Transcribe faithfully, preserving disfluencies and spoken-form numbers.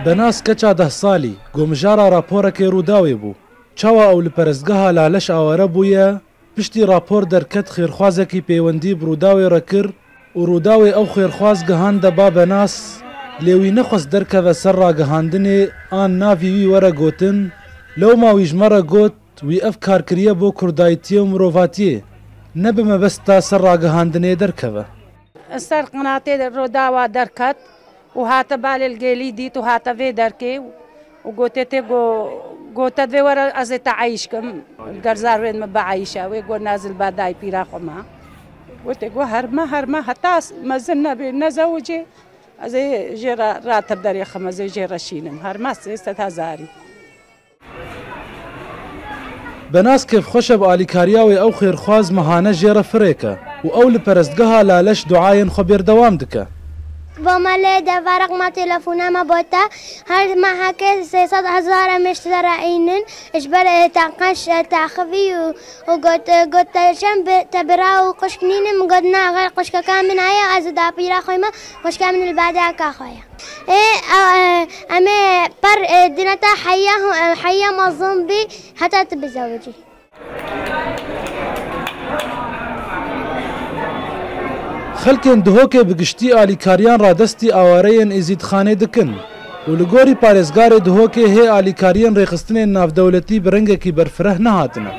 Benas keça deh salî, ku mijara raporekê Rûdawê bû. Çawa ew li perestgeha Laleş aware bûye, piştî rapor derket xêrxwazekî pêwendî bi Rûdawê re kir û Rûdawê ew xêrxwaz gihande ba Benas, lê wî nexwest derkeve ser ragihandinê an navî wî were gotin, lewma wî ji me re got, wî ev kar kiriye bo kurdayîtiyê û mirovatiyê, ne bi mebesta ser ragihandinê derkeve. Ser qinatê Rûdawa derket û hate balê li gêlî dît û hate vê derkê û gotê tê go-, gote divê were ez ê te eyîş kim. Gerzar wê min bieyîşe. Wê got naz li ba dayê pîra xwe ma. Gotê go herme herme heta mezin nebê nezewicê ez ê jê re ratir derê xim ez ê jê re şînim. Herme sê sed hezarî. Benas kêfxweş e bi alîkariya wê ew xêrxwaz mehane jê re firêke û ew li perestgeha Laleş duayên xwe bêrdewam dike. Bo me lê devarek ma telefona me bo te. Her mehekê sê sed hezar em ê ji te re înin. Ji ber, e, te qenc, e, te axivî û, û got, e, got te çend bi, te bira û xwişk nînin. Min got na, xêr xwişkeka min heye, ez û dapîra xwe me, xwişka min li badeka xwe ye. Ê, e, e, em ê per, e, dine te heya, e, heya mezin bî, heta tu bizewicî. Xelkên Duhokê bi giştî alîkariyan radestî awareyên Êzîdxanê dikin û li gorî parêzgarê Duhokê hê alîkariyên rêxistinên navdewletî bi rengekî berfireh nehatine.